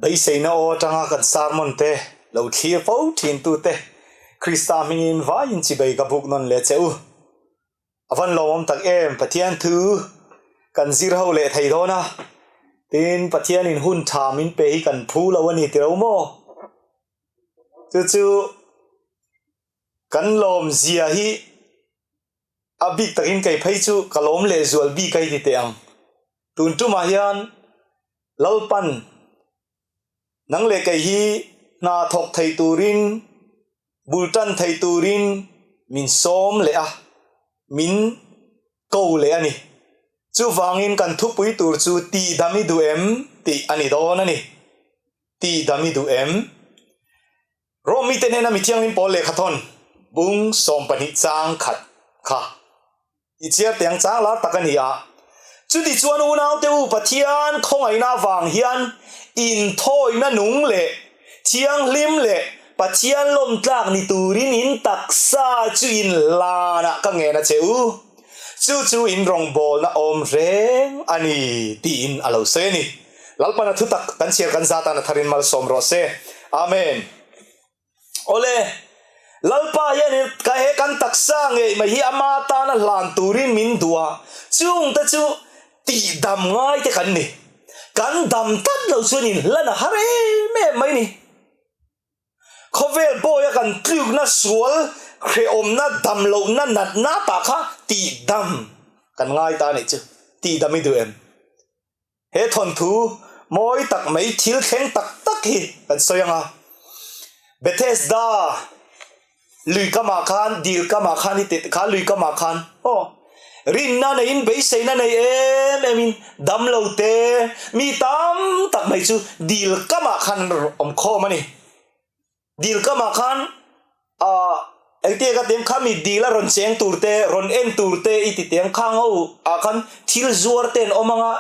Beiseina aw atanga kan sermon te lo thlir fo thin tute Krista hmingin vaiin chibei ka buk nawn leh che u. A van lawmawm tak em Pathian thu kan zir ho leh thei dawn a, tin Pathianin hun tha min pe hi kan phu lo a ni tiro maw? Chu chu kan lawm zia hi A bik takin kei phei chu ka lawm leh zual bik a i ti teh ang. Tun tumah hian Lalpan nang leh kei hi hna thawk thei turin, bul tan thei turin min sawm leh a, min ko leh a ni. Chuvangin kan thupui tur chu tihdam i duh em tih a ni dawn a ni. Tihdam i duh em? Rom mite hnena mi thianghlim pawl lehkhathawn bung 12 chang khat kha i chhiar teh ang chang lar tak a ni a. Chutichuan unaute u Pathian khawngaihna avang hian inthawina nung leh thianghlim leh Pathian lawmtlak ni turin in taksa chu in hlanah ka ngen a che u. Chu chu in rawngbawlna awm reng a ni tiin a lo sawi a ni. Lalpana thutak kan chhiar kan zat a na tharin malsawm rawh se. Amen. Awle, Lalpa hian ka he kan taksa ngei mai hi ama tana hlan turin min duh a, chungte chu tihdam ngai te kan ni. Kan dam tlat lo chuan in hlan a har em em mai ni. Khawvel bawia kan tlukna sual hrehawmna dam lohna natna tah kha tihdam kan ngai ta anih chu. Tihdam i duh em? He thawnthu mawi tak mai thil thleng tak tak hi kan sawi ang a, Bethesda lui kamah khan, dil kamah khan i ti kha lui kamah khan aw rinna neiin beiseina nei em em in damlo te mi tam tak mai chu dil kamah khan an rawn awm khawm a ni. Dil kamah khan ah engtia ka tiang kha mi dil a rawn cheng tur te rawn en tur te i ti tiang khang ho ah khan thil zuar te an awm anga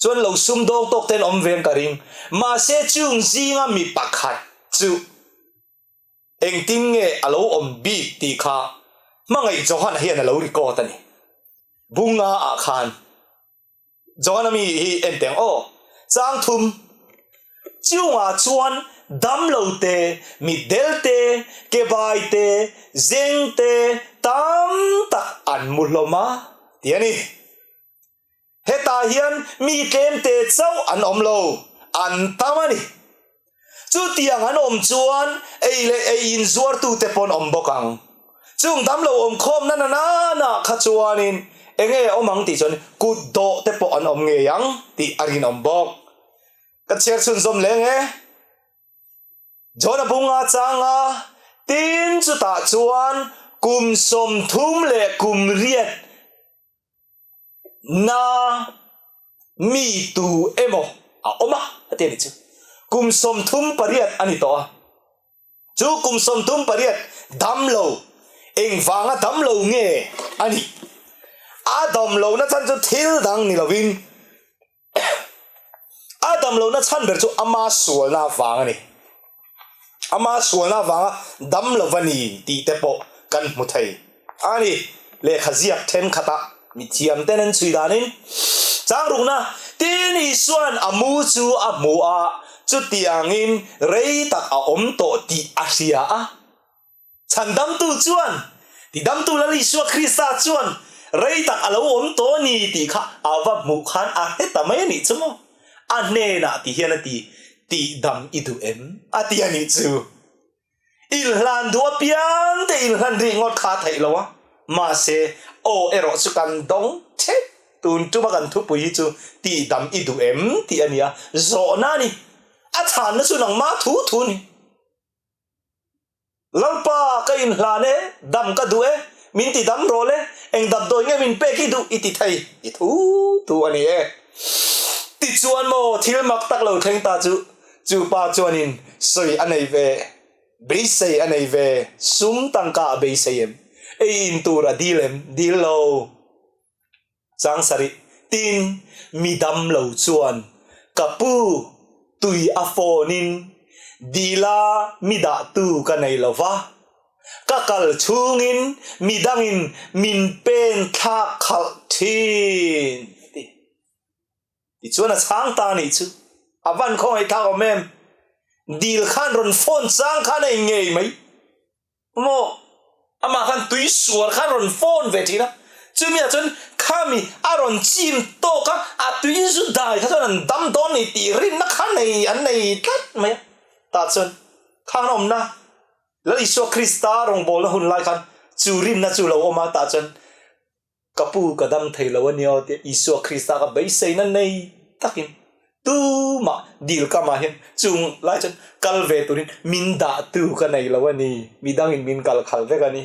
chuan lo sum dawng tawk te an awm ve ang ka ring mahse chung zinga mi pakhat chu engtin nge a lo awm bik tih kha hmangaih Johana hian a lo record a ni bunga ah khan. Johana mi hi en teng aw. Chang thum chungah chuan damlo te, mitdel te, kebai te, zeng te tam tak an mu hlawm a ti a ni. Hetah hian mi tlem te chauh an awm lo, an tam a ni. Chutiang an awm chuan ei leh ei inzuartute pawn awm bawk ang. Chung damlo awm khawmna na nana kha chuanin enge awm ang tih chuan kut dawh te pawh an awm ngei ang tih a rinawm bawk. Ka chhiar chhunzawm leng e. Jona bunga changa tin chutah chuan kum 30 leh kum 8 Na mi tu emaw a awm a, a ti a ni chu. Kum 38 a ni tawh a. Chu kum 38 dam lo, engvanga dam lo nge a nih? A dam lohna chhan chu thil dang ni lovin a dam lohna chhan ber chu ama sualna avang a ni. Ama sualna avanga dam lova ni tih te pawh kan hmu thei a ni. Lehkha ziak thenkhatah mithiam ten an chhui danin chang rukna tin Isua'n a mu chu a hmu a, chutiangin rei tak a awm tawh tih a hria a. Chhandamtu chuan, Tidamtu Lal Isua Krista chuan rei tak a lo awm tawh a ni tih kha a va hmuh khan a hre ta mai a nih chu maw? A hnenah ti hian a ti, Tihdam i duh em? a ti a nih chu. Inhlan duh apiang te inhlan rih ngawt kha a theih lo a, mahse aw erawh chu kan dawng theuh. Tun tuma kan thupui hi chu tihdam i duh em tih a ni a, zawhna a ni. A chhanna chu nangmah thu thu a ni. Lalpa ka inhlan e, dam ka duh e, min ti dam rawh le, eng damdawi nge min pek i duh i ti thei, i thu thu a ni e. Tichuan maw thil mak tak lo thleng ta chu, chu pa chuanin sawi a nei ve, beisei a nei ve, sum tangka a beisei em, ei in tur a dil em, dil lo. Chang sarih, Tin, mi dam lo chuan ka pu tui a phone in dila mi dahtu ka nei lo va, ka kal chhungin mi dangin min pen thlak khalh thin, a ti. Tichuan a chhang ta nih chu. A van khawngaih thlak awm em? Dil khan rawn phone chang khan a in ngei mai maw? Amah khan tui sual khan rawn phone ve thin a, chumi ah chuan khami a rawn chim tawk a, a tui zu dai kha chuan an dam dawn ni tih rinna kha nei an nei tlat mai a, tah chuan khang awmna Lal Isua Krista rawngbawlna hun lai khan chu rinna chu lo awm a, tah chuan Ka pu ka dam thei lo a nia aw tia Isua Krista ka beiseina nei takin tumah dil ka mah hian chung lai chuan kal ve turin min dahtu ka nei lo a ni, midangin min kal khal vek a ni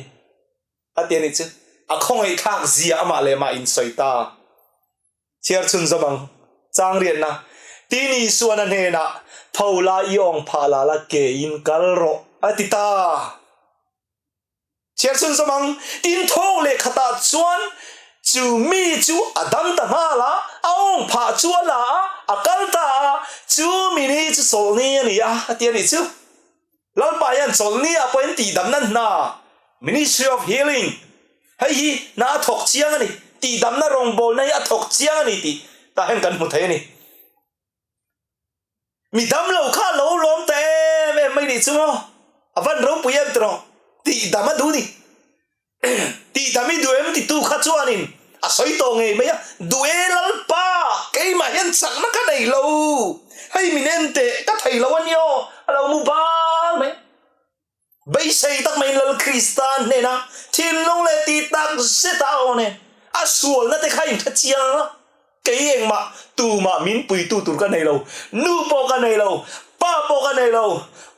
a ti a nih chu. A khawngaihthlak zia amah leh mah insawi ta. Chhiar chhun zawm ang. Chang riatna, Tin Isuan a hnenah, Tho la i awng phah la la kein kal rawh a ti ta. Chhiar chhun zawm ang, tin thawk leh khatah chuan chu mi chu a dam ta nghal a, a awng phah chu a la a, a kal ta a, chu mi ni chu chawlhni a ni a, a ti a nih chu. Lalpa hian chawlhni ah pawhin tihdamna hna, Ministry of Healing, hei hi hna a thawk chiang a ni, tihdamna rawngbawlna hi a thawk chiang a ni tih tah hian kan hmu thei a ni. Mi damlo kha lo lawm ta em em mai nih chu maw? A van ropui em tiraw? Tih dam a duh ni. Tih dam i duh em titu kha chuanin a sawi tawh ngei mai a, Duh e Lalpa, keimah hian chakna ka nei lo, hei min en teh, ka thei lo a nia aw, a lo mu bal mai. Beisei tak maiin Lal Krista hnena thinlung leh tih tak zet a awn e. A sualna te kha in hre chiang a, kei engmah tumah min puitu tur ka nei lo, nu pawh ka nei lo, pa pawh ka nei lo,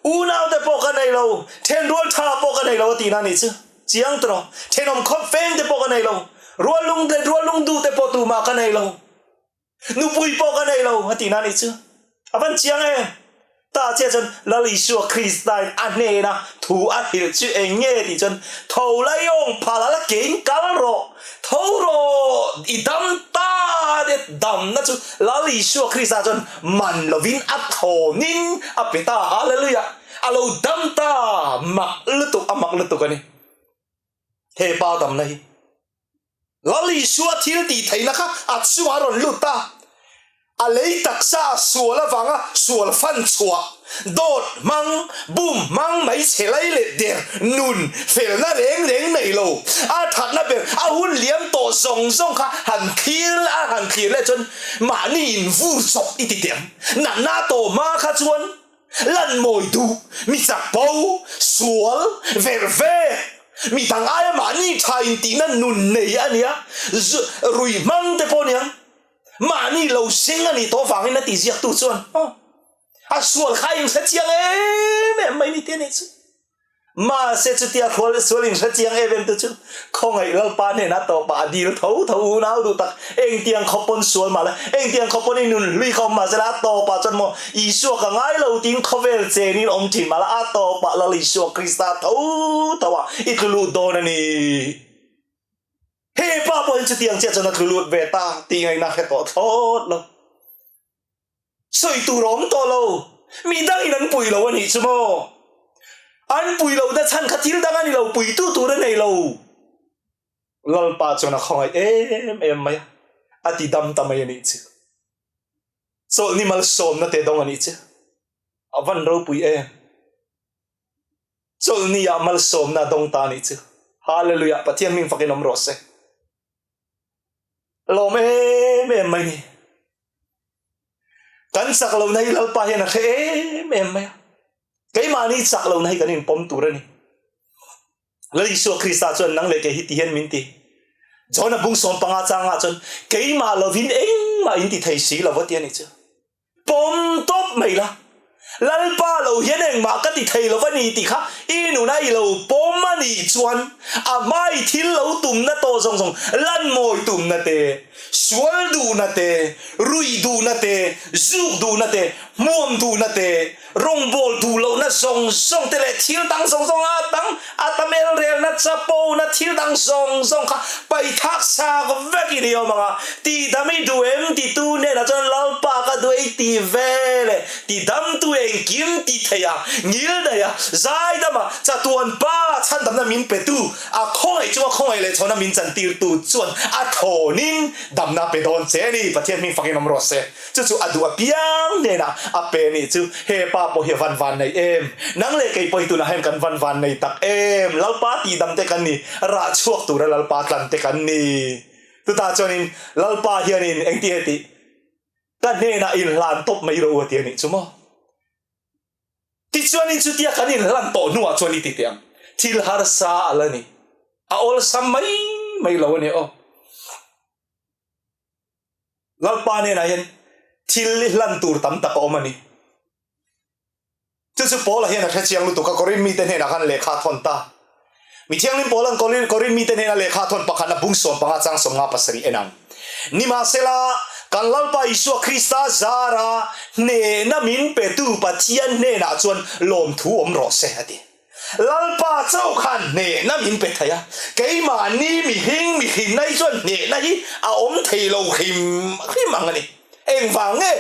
unau te pawh ka nei lo, thenrual tha pawh ka nei lo a tihna a nih chu. Chiang tawh, thenawm khawp feng te pawh ka nei lo, ruallung leh ruallung duh te pawh tumah ka nei lo. Nupui pawh ka nei lo a tihna nih chu. A van chiang em? Tah chiah chuan Lal Isua Kristain a hnena thu a hrilh chu eng nge tih chuan, Tho la i awng phal a la kein kal rawh, tho rawh, i dam ta nia damna chu Lal Isua Krista chuan man lovin a thawnin a pe ta. Hallelujah! A lo dam ta, mak lutuk, a mak lutuk a ni. He pa damna hi. Lal Isua thil tih theihna kha a chungah a rawn lut ta. A lei taksa a sual avanga sual fan chhuah, dawt hmang, bum hmang, hmeichhe lai leh der, nun, felna reng reng nei lo, a thatna ber, a hun liam tawh zawng zawng kha han thlir a han thlir leh chuan mahni in vur chawp i ti teh ang. Natna tawh hma kha chuan Lan mawi duh, mi chak bo, sual, ver vek, mi dang aia mahni tha intihna nun nei a nia, zu rui hmang te pawh aniang, mahni lo seng a nih tawh vangin a ti ziaktu chuan, a sual kha a inhre chiang em em mai ni te nih chu. Mahse chutia khual sual in hrechiang em em te chu khawngaih Lalpa hnenah tawpah a dil tho tho unau duh tak. Engtiang khawp pawn sual mah la, engtiang khawp pawn i nun hlui kha awm mah sela a tawpah chuan maw Isua ka ngai lo tiin khawvel chenin awm thin mah la a tawpah Lal Isua Krista tho tho ah i tlu lut dawn a ni. He pa pawh hi chutiang chiah chuan a tlu lut ve ta tih ngaihna hre tawh thlawt lo. Sawi tur a awm tawh lo. Mi dangin an pui lo a nih chu maw? An pui lo na chhan kha thil dang a ni lo, puitu tur a nei lo. Lalpa chuan a khawngaih em em mai a, a ti dam ta mai a nih chu. Chawlhni malsawmna te dawng a nih chu. A van ropui em. Chawlhni ah malsawmna a dawng ta a nih chu. Hallelujah, Pathian hming fakin awm rawh se. Lawm em em mai ni. Kan chak lohna hi Lalpa hian a hre em em mai a. Keimahni chak lohna hi kan inpawm tur a ni. Lal Isua Krista chuan nang leh kei hi ti hian min ti. John-a bung 15 changah chuan keimah lovin engmah in ti thei si lo va ti a nih chu. Pawm tawp mai la, Lalpa lo hian engmah ka ti thei lo va ni tih kha i nuna i lo pawm a nih chuan a hmai thil lo tumna tawh zawng zawng lanmawi tumna te, sual duhna te, ruih duhna te, zuk duhna te, hmuam duhna te, Rawngbawl duh lohna zawng zawng te leh thil dang zawng zawng a dang a tam elrelna chapona thil dang zawng zawng kha paithak chak vek i ni awm ang a, tihdam i duh em titu hnenah chuan Lalpa ka duh e i ti ve le, tidamtu engkim ti thei a, ngil daih a, zaidam a, chatuan pa chhandamna min petu, a khawngaih chunga khawngaih leh chhawna min chantirtu chuan a thlawnin damna pe dawn che a ni, Pathian hming fakin awm rawh se. Chu chu a duh apiang hnenah a pe nih chu. He pa pawh hi a van van nei em? Nang leh kei pawh hi tunah hian kan van van nei tak em? Lalpa tihdam te kan ni, rah chhuak tura Lalpa tlan te kan ni. Chutah chuanin Lalpa hianin engti he tih? Ka hnenah inhlan tawp mai rawh u a ti a nih chu maw? Tichuanin chutia kan inhlan tawh hnuah chuan i ti teh ang. Thil harsa a la ni. A awlsam mai mai lo a ni aw. Lalpa hnenah hian thil i hlan tur tam tak a awm a ni. Chu chu Paula hian a hre chiang lutuk a, Korin mite hnenah khan lehkha a thawn ta. Mi thianghlim Paula'n Korin mite hnena lehkha a thawn pakhatna bung 15 chang 57 en ang. Nimahsela, kan Lalpa Isua Krista zara hnehna min petu Pathian hnenah chuan lawmthu awm rawh se, a ti. Lalpa chauh khan hnehna min pe thei a, keimahni mihring mihrinna hi chuan hnehna hi a awm thei lo hrim hrim ang a ni. Engvang nge?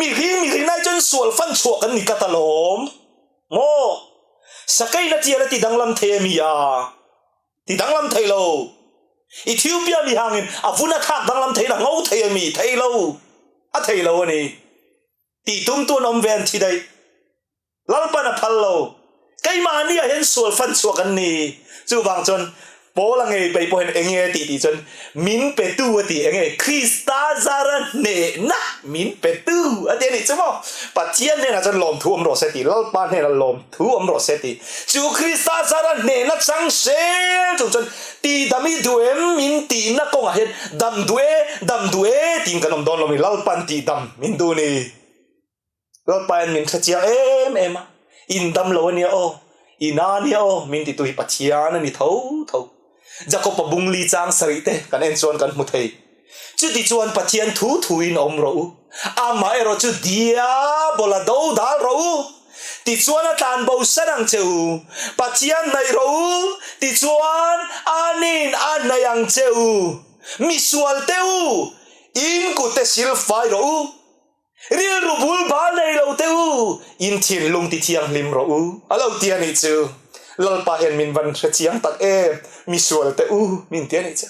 Mihring mihrinna hi chuan sual fan chhuah kan ni tlat alawm. Maw? Sakeina tial a ti danglam thei a mi a? Ti danglam thei lo. Ethiopia mihangin a vun a thlak danglam theiin a ngo thei a mi? Thei lo. A thei lo a ni. Tih tumtu an awm ve an thi daih. Lalpan a phal lo. Keimahni ah hian sual fan chhuak an ni. Chuvang chuan Paula ngei peih pawh hian enge a tih tih chuan min petu a ti enge Krista zara hnehna min petu a ti a nih chu maw? Pathian hnenah chuan lawmthu awm rawh se ti, Lalpa hnenah lawmthu awm rawh se ti. Chu Krista zara hnehna chang sel chung chuan tihdam i duh em min tihna kawngah hian dam duh e, dam duh e tiin kan awm dawn lo mi Lalpan tihdam min duh ni. Lalpa in min hre chiang em em a, in dam lo a nia aw, i na a nia aw, min titu hi Pathian a ni tho tho. Jakob-a bungli chang sarih te kan en chuan kan hmu thei. Chuti chuan Pathian thu thuin awm rawh u, amah erawh chu diabola do dal rawh u, tichuan a tlan bo san ang che u, Pathian hnaih rawh u, tichuan anin a hnaih ang che u, misual te u, in kut te sil fai rawh u. Rilru bul bal nei lo teh u, in thinlung ti thianghlim rawh u, a lo ti a nih chu. Lalpa hian min van hre chiang tak em, misual teh u, min ti a nih chu.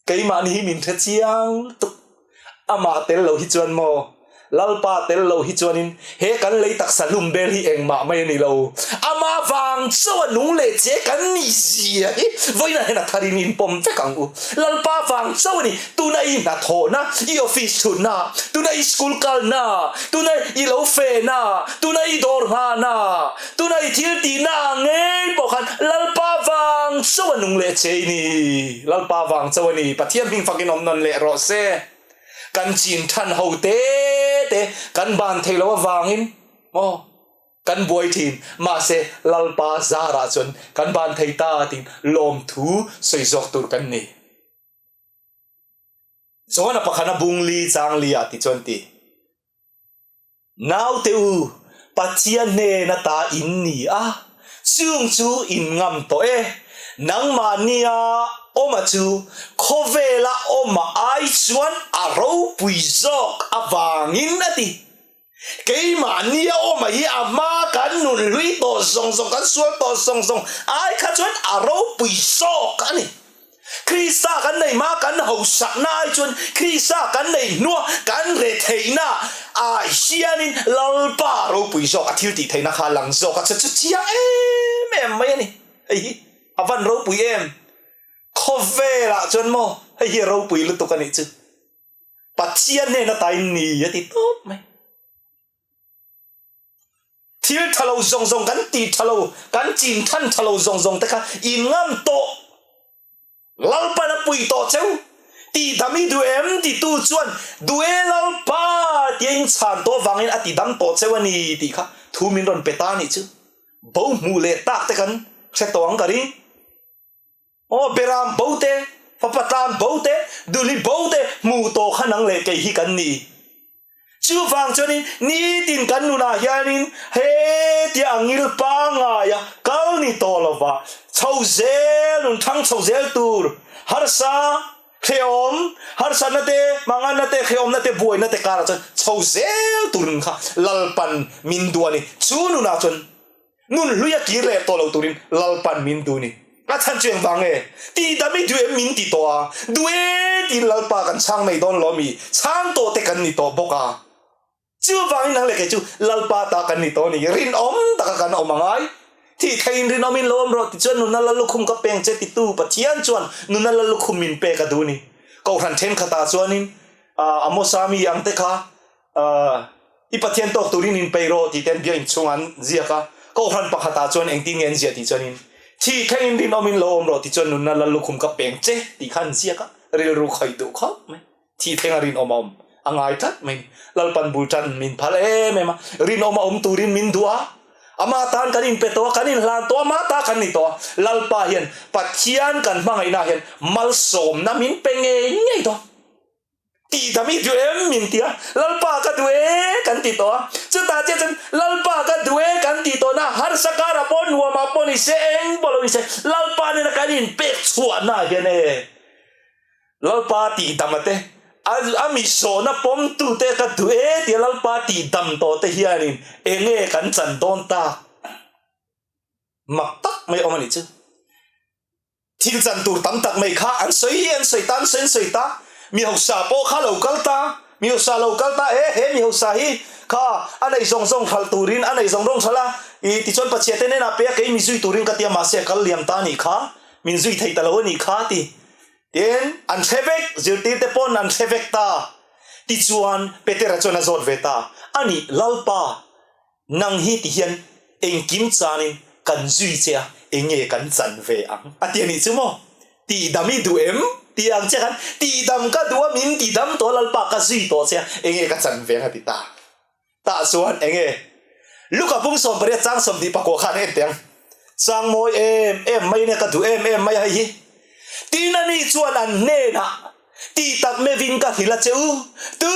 Keimahni hi min hre chiang lutuk. Amah tel lo hi chuan maw, Lalpa tel lo hi chuanin he kan lei taksa hlum bel hi engmah mai a ni lo. Amah vang chauh a nung leh che kan nih zia hi vawiinah hian a tharin inpawm vek ang u. Lalpa vang chauh a ni. Tuna i hnathawhna, i office chhutna, tuna i school kalna, tuna i lo fehna, tuna i dawr nghahna, tuna i thil tihna ah ngei pawh khan Lalpa vang chauh a nung leh che i ni. Lalpa vang chauh a ni. Pathian hming fakin awm nawn leh rawh se. Kan chin than ho te te kan ban thei lo avangin maw kan buai thin. Mahse Lalpa zarah chuan kan ban thei ta tiin lawmthu sawi zawk tur kan ni. Chuan a pakhana bung li chang li ah ti chuan ti, Naute u, Pathian hnen ata in ni a, chung chu in ngam tawh e, nangmahnia awma chu khawvela awma ai chuan a ropui zawk avangin a ti. Keimahnia awma hi a hma kan nun hlui tawh zawng zawng, kan sual tawh zawng zawng ai kha chuan a ropui zawk a ni. Krista kan nei hma kan hausakna ai chuan Krista kan nei hnua kan retheihna ah hianin Lalpa ropui zawk a thil tih theihna kha a lang zawk a, chu chu chiang em em mai a ni. Hei hi a van ropui em? Khawvelah chuan maw hei hi a ropui lutuk a nih chu. Pathian hnena tain ni a ti tawp mai. Thil tha lo zawng zawng kan ti tha lo, kan chin than tha lo zawng zawng te kha in ngam tawh. Lalpan a pui tawh cheu. Ti dam i duh em titu chuan duh e Lalpa tia in chhan tawh vangin a ti dam tawh cheu a ni tih kha thu min rawn pe ta nih chu. Bo hmuh leh tak te kan hre tawh ang ka ring. Aw Beram bo te, Fapa tlan bo te, Duli bo te hmuh tawh kha nang leh kei hi kan ni. Chuvang chuanin nitin kan nunah hianin hetia a ngil pangaia kal ni tawh lova chho zel nun thang chho zel tur harsa hrehawm harsatna te manganna te hrehawmna te buaina te karah chuan chho zel tur nun kha Lalpan min duh a ni. Chu nunah chuan Nun hlui a kir leh tawh lo turin Lalpan min duh ni. A chhan chu engvang nge? Tihdam i duh em min ti tawh a, duh e tiin Lalpa kan chhang mai dawn lo mi, chhang tawh te kan ni tawh bawk a. Chuvangin nang leh kei chu Lalpa ta kan ni tawh a ni. Rinawm taka kan awm a ngai. Thih theiin rinawmin lo awm rawh tichuan nunna lal lukhum ka peng che titu Pathian chuan nunna lal lukhum min pek a duh a ni. Kohhran thenkhatah chuanin Amosa mi ang te kha i Pathian tawk turin inpeih rawh tih te an biak inchhungah an ziak a. Kohhran pakhatah chuan engtin nge an ziah tih chuanin thih thlengin rinawmin lo awm rawh tichuan nunna lal lukhum ka peng che tih kha an ziak a, rilru khawih duh khawp mai. Thih thlenga rinawm a awm a ngai tlat mai. Lalpan bul tan min phal em em a, rinawm a awm turin min duh a, ama tan kan inpe tawh a, kan inhlan tawh a, ama ta kan ni tawh a. Lalpa hian Pathian kan hmangaihna hian malsawmna min pe ngei ngei tawh. Tihdam i duh em min ti a, Lalpa ka duh e kan ti tawh a. Chutah chiah chuan Lalpa ka duh e kan tih tawhna harsa karah pawh nuamah pawh ni se eng pawh lo ni se Lalpa nena kan inpek chhuahna hian e. Lalpa tihdam a te, a mi sawhna pawmtute ka duh e tia Lalpa tihdam tawh te hianin enge kan chan dawn tak? Mak tak mai awm a nih chu. Thil chan tur tam tak mai kha an sawi an sawi ta, an sawi an sawi ta. Mi hausa pawh kha lo kal ta, mi hausa lo kal ta e, he mi hausa hi kha a nei zawng zawng hralh turin a nei zawng rawng hralh a, i tichuan Pathian te hnenah pe a kei mi zui turin ka tia mahse a kal liam ta a nih kha, min zui thei ta lo a nih kha ti. Tin, an hre vek, zirtirte pawn an hre vek ta. Tichuan, Petera chuan a zawt ve ta, Anih, Lalpa, nang hi ti hian engkim chanin kan zui che a, enge kan chan ve ang? A ti a nih chu maw? Tihdam i duh em? Ti ang che khan, Tihdam ka duh a, min tihdam tawh a, Lalpa, ka zui tawh che a, enge ka chan ve ang? A ti ta. Tah chuan enge Luka pung 18 chang 24 khan en teh ang. Chang mawi em em mai nia ka duh em em mai a hei hi. Tin ani chuan an hnenah tih tak mevin ka hrilh a che u, tu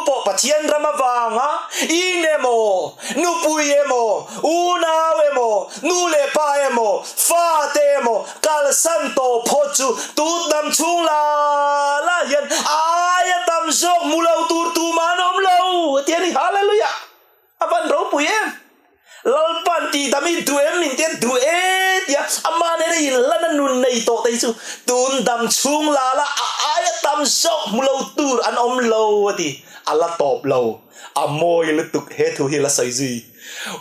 pawh Pathian ram avanga in emaw, nupui emaw, unau emaw, nu leh pa emaw, fate emaw kalsan tawh phawt chu tut dam chhung la la hian a aia tam zawk hmu lo tur tumah an awm lo a ti a ni. Hallelujah! A van ropui em! Lalpan tih dam i duh em min tia duh e tia amah nena inlan a nun nei tawh te hi chu tun dam chhung la la a aia tam zawk hmu lo tur an awm lo a ti. A la tawp lo. A mawi lutuk he thu hi la sawi zui.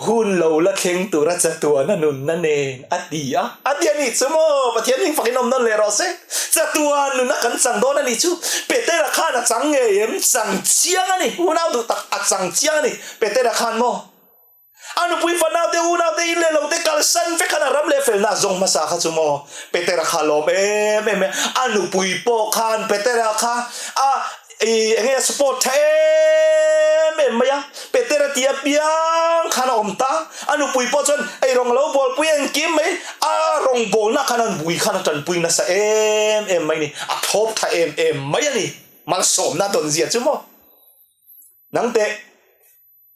Hun lo la thleng tura chatuana nunna nen a ti a. A ti a nih chu maw? Pathian hming fakin awm nawn leh rawh se. Chatuan nunna kan chang dawn a nih chu. Petera khan a chang ngei em? Chang chiang a ni. Unau duh tak a chang chiang a ni. Petera khan maw? A nupui fanaute, unaute, in leh lote kalsan vek khan a ram leh felna a zawng hmasa kha chu maw? Petera kha a lawm em em e. A nupui pawh khan Petera kha a I enge a support tha em em mai a, Petera ti apiang khan a awm ta, a nupui pawh chuan ei rawng a lo bawlpui engkim mai, a rawngbawlna khan a nupui khan a tanpui nasa em em mai a ni, a thlawp tha em em mai a ni, malsawmna dawn zia chu maw? Nang teh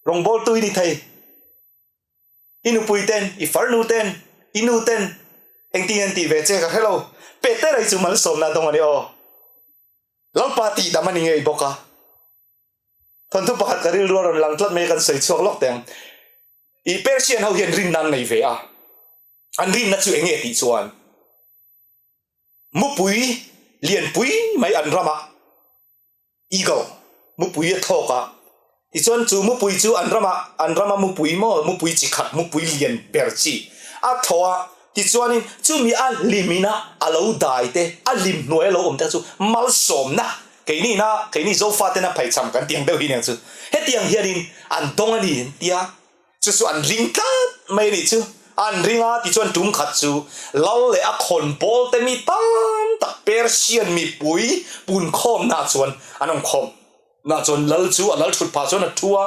rawngbawltu i ni thei, i nupui ten, i farnu ten, i nu ten engtin an tih ve che ka hre lo, Petera hi chu malsawmna dawng a ni aw. Lalpa tihdam a ni ngei bawk a. Thawnthu pakhat ka rilru a rawn lang tlat mai a kan sawi chhuak lawk teh ang. I Persian ho hian rinna an nei ve a. An rinna chu enge tih chuan mupui lianpui mai an ramah eagle mupui a thawk a. Tichuan chu mupui chu an ramah an rama mupui maw mupui chi khat mupui lian ber chi a thaw a, tichuanin chumi a hlimina a lo dai te a hlim hnuai a lo awm te chu malsawmna keinina keini Zofatena phaicham kan tih ang deuh hi aniang chu hetiang hianin an dawng a ni an tia chu chu an ring tlat mai a nih chu an ring a tichuan tum khat chu lal leh a khawn pawl te mi tam tak Persian mipui punkhawmna chuan an awm khawm. Nah chuan lal chu a lal thut phah chuan a thu a,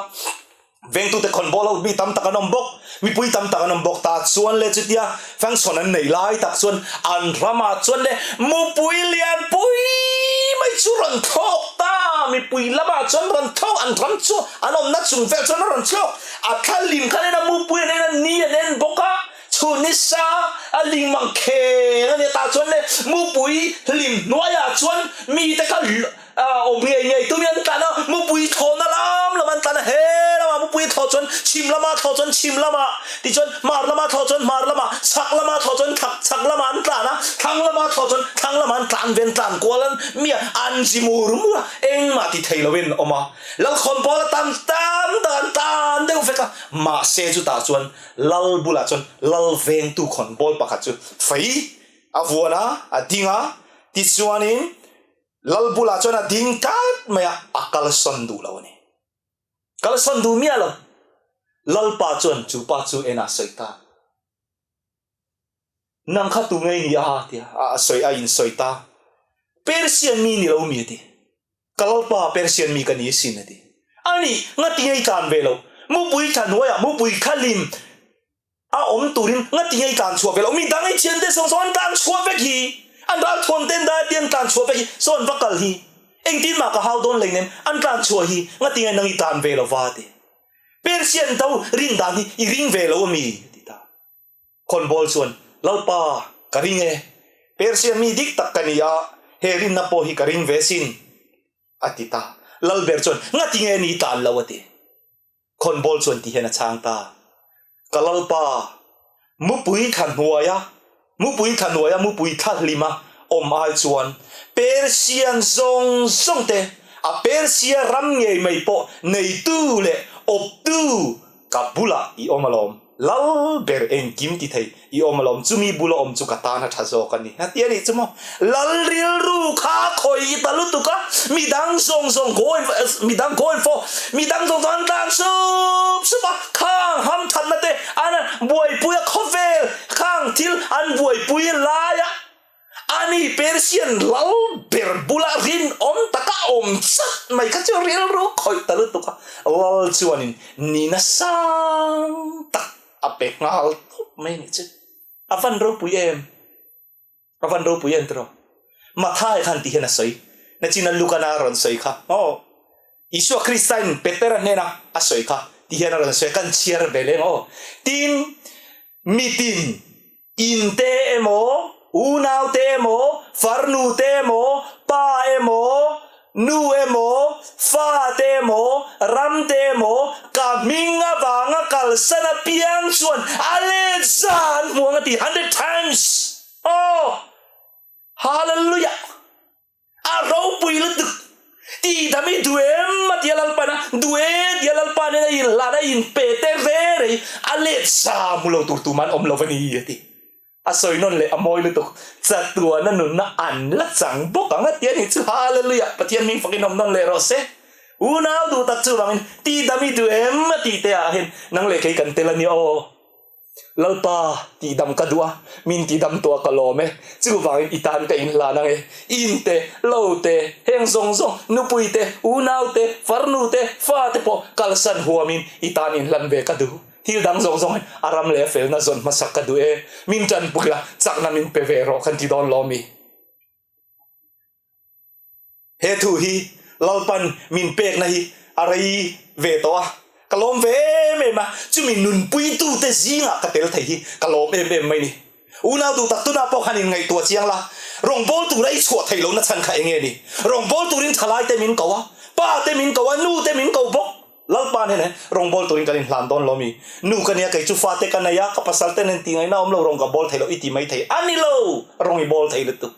vengtute khawn bawl ho mi tam tak an awm bawk, mipui tam tak an awm bawk ta chuan le chutia function an neih lai tak chuan an ramah chuan le mupui lian pui mai chu rawn thlawk ta, mipui lamah chuan rawn thlawk an ram chu an awmna chung vel chuan a rawn thlawk, a thla lim khan en a mupui an en a ni an en bawk a, chhun nisa a ling mang kheng a nia tah chuan le mupui hlim hnuaiah chuan mite kha. A awm ngei ngei tumi an tlan a, mupui thlawhna lam lam an. an tlan a, he lamah mupui a thlawh chuan chhim lamah a thlawh chuan chhim lamah, tichuan hmar lamah a thlawh chuan hmar lamah, chhak lamah a thlawh chuan thak chhak lamah an tlan a, thlang lamah a thlawh chuan thlang lamah an tlan ve, an tlan kual an mi a, an zi mur mur a, engmah ti thei loin an awm a. Lalkhawn pawl a tam tam tak an tlan deuh vek a, mahse chutah chuan Lal bulah chuan Lal vengtu khawnbawl pakhat chu fei a vuan a, a ding a, tichuanin Lal bulah chuan a ding tlat mai a, a kalsawn duh lo a ni. Kalsawn duh miah lo. Lalpa chuan chu pa chu enah sawi ta. Nang kha tu ngei ni a tia a sawi a insawi ta. Persian mi ni lo mi a ti. Ka Lalpa Persian mi ka ni asin a ti. A nih, ngati ngei tlan ve lo. Mupui thla hnuaiah mupui thla lim a awm turin ngati ngei tlan chhuah ve lo. Mi dang i thiante sawng sawng an tlan chhuah vek hi. An ralthuam ten dai te an tlan chhuah vek hi. Saw an va kal hi. Engtin mah ka hau dawn hleinem an tlan chhuah hi ngati ngei nang i tlan ve lo va a ti. Persian do rin dan hi i ring ve lo a mi? a ti ta. Khawnbawl chuan, Lalpa, ka ring e. Persia mi dik tak ka ni a, he rinna pawh hi ka ring ve sin, a ti ta. Lalber chuan, Ngati nge ni tlan lo? a ti. Khawnbawl chuan ti hian a chhang ta, Ka Lalpa, mupui thla hnuaia, mupui thla hnuaia mupui thla hlima awm ai chuan Persian zawng zawng te, a Persia ram ngei mai pawh neitu leh awptu Ka bulah i awm alawm, lal ber engkim ti thei i awm alawm, chumi bula awm chu ka tan a tha zawk a ni. A ti a nih chu maw? Lal rilru kha khawi i ta lutuk a, midang zawng zawng go and midang go and for midang zawng zawng an tlan sup sup a, khang hamthatna te an buaipui a, khawvel khang thil an buaipui lai a. Ani Persian lal ber bula rinawm taka awm chat mai kha chu rilru khawih ta lutuk a, lal chuanin nihna sang tak a pe nghal tawp mai a nih chu. A van ropui em? A van ropui em tiraw? Mathai khan ti hian a sawi, nachina Lukana a rawn sawi kha aw. Isua Kristain Petera hnena a sawi kha ti hian a rawn sawi a, kan chhiar ve leng aw. Tin, mitin In te emaw, unau te emaw, farnu te emaw, pa emaw, nu emaw, fa te emaw, ram te emaw, ka hming avanga kalsan apiang chuan a let za an hmu ang a ti, hundred times! Aw! Hallelujah! A ropui lutuk. Tihdam i duh em a ti a Lalpan a, duh e ti a Lalpa nen a inhlan a inpe te re rei a let za hmu lo tur tuman awm lo a ni a ti. A sawi nawn leh a mawi lutuk. Chatuana nunna an la chang bawk ang a ti a ni chu. Hallelujah! Pathian hming fakin awm nawn leh rawh se. Unau duh tak chuvangin tihdam i duh em a tih te ah hian nang leh kei kan tel a nia aw. Lalpa, tihdam ka duh a, min tihdam tuah ka lawm e. Chuvangin i tan ka inhlan ang e. In te, lo te, heng zawng zawng, nupui te, unau te, farnu te, fa te pawh kalsan huamin i tan inhlan ve ka duh. Thil dang zawng zawng hi a ram leh a felna zawn hmasak ka duh e. Min tanpui la, chakna min pe ve rawh kan ti dawn lawm i. He thu hi Lalpan min pekna hi a rei ve tawh a, ka lawm ve em em a, chumi nunpuitute zingah ka tel thei hi ka lawm em em mai ni. Unau duh tak tunah pawh khan inngaihtuah chiang la, rawngbâwl tura i chhuah theih lohna chhan kha eng nge ni? Rawngbâwl turin thalaite min ko a, pa te min ko a, nu te min ko bawk. Lalpa nen rawngbâwl turin kan inhlan dawn lo mi? Nu ka nia, kei chu fate ka nei a, ka pasal te nen tihngaihna awm lo, rawng ka bâwl thei lo i ti mai thei a ni lo, rawng i bâwl thei lutuk.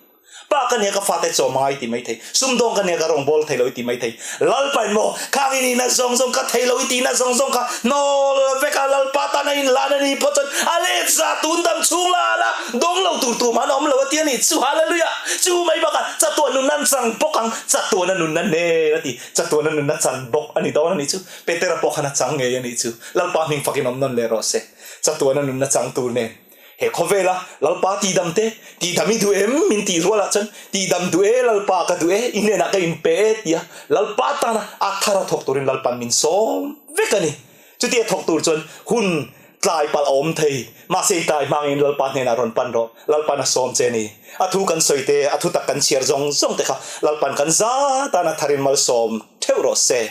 Pa ka nia ka fate chaw hmanga i ti mai thei, sumdawng ka nia ka rawn bawl thei lo i ti mai thei. Lalpain maw, khang i nihna zawng zawng ka thei lo i tihna zawng zawng kha hnawl vek a, Lalpa tana inhlan a ni phawt chuan a let za tun dam chhung la la dawng lo tur tum an awm lo a ti a ni. Chu Hallelujah! Chu mai bakah chatuan nunna an chang bawk ang, chatuana nunna nen a ti, chatuana nunna chan bawk a ni dawn a nih chu. Petera pawh khan a chang ngei a nih chu. Lalpa hming fakin awm nawn leh rawh se, chatuana nunna chang tur nen. He khawvela Lalpa tihdam te, tihdam i duh em? Min tih rualah chuan, Tihdam duh e, Lalpa ka duh e, i hnenah ka inpe e, tia Lalpa tana a thar a thawk turin Lalpa'n min sawm vek a ni. Chutia thawk tur chuan hun tlai palh a awm thei. Mahse i tlai hmangin Lalpa hnenah rawn pan rawh. Lalpa'n a sawm che a ni. A thu kan sawi te, a thutak kan chhiar zawng zawng te kha Lalpa'n kan za tana tharin malsawm theuh rawh se.